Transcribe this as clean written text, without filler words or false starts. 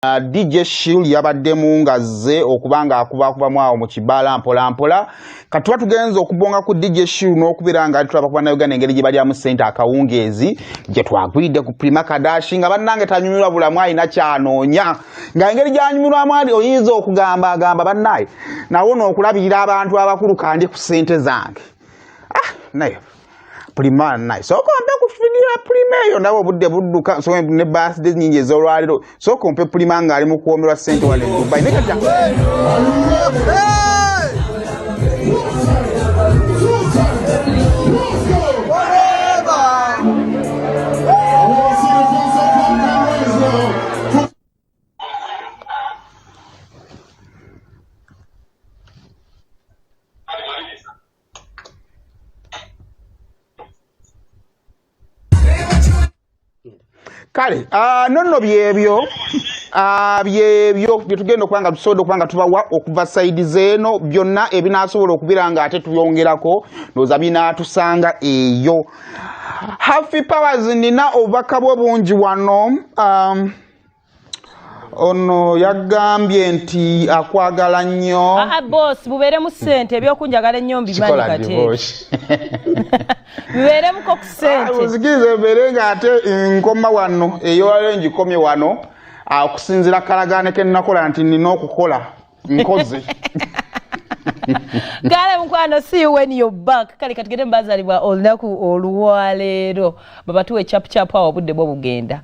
DJ Shill yabaddemu ng'azze okuba ng'akubaakubamu awo mu kibaala mpola mpola. Kati tuba tugenze okubonga ku DJ Shill n'okubeera nga tulaba ku Bannayuganda engeri gye balyamu ssente akawungeezi gye twagwiridde ku Prima Kadashi nga bannange tanyumirwa bulamu, alina ky'anoonya, nga engeri gy'anyumirwamu ali oyinza okugamba agamba bannaye nawona okulabirira abantu abakulu kandi ku ssente zange. Naye Prima naye sooka ompe ku video ya Prima eyo, ndaba obudde budduka, so ne birthday nyingi ez'olwaleero. Sooka ompe Prima ng'ali mu kuwoomerwa ssente wano e Dubai. Naye kati kale nonno byebyo byebyo byetugenda okuba nga tusobodde okuba nga tubawa okuva side zeeno. Byonna ebinasobola okubeera nga ate tubyongerako, ndowooza binaatusanga eyo. Happy Powers, nina obubaka bwo bungi wano. Ono yagambye nti akwagala nnyo. Ah, boss, bubeeremu ssente. Ebyokunjagala ennyo mbimanyi. Kikola kati divorce. Bibeeremuko ku ssente. Muzikirize mbeere nga ate nkoma wano, eyolalo ngikomye wano. Okusinziira kalagaane ke nnakola nti nina okukola, nkoze. Kale mukwano, see you when you're back. Kale katugende mubazaalibwa olunaku olwaleero, babatuwe chapuchapu awo, obudde bwo bugenda.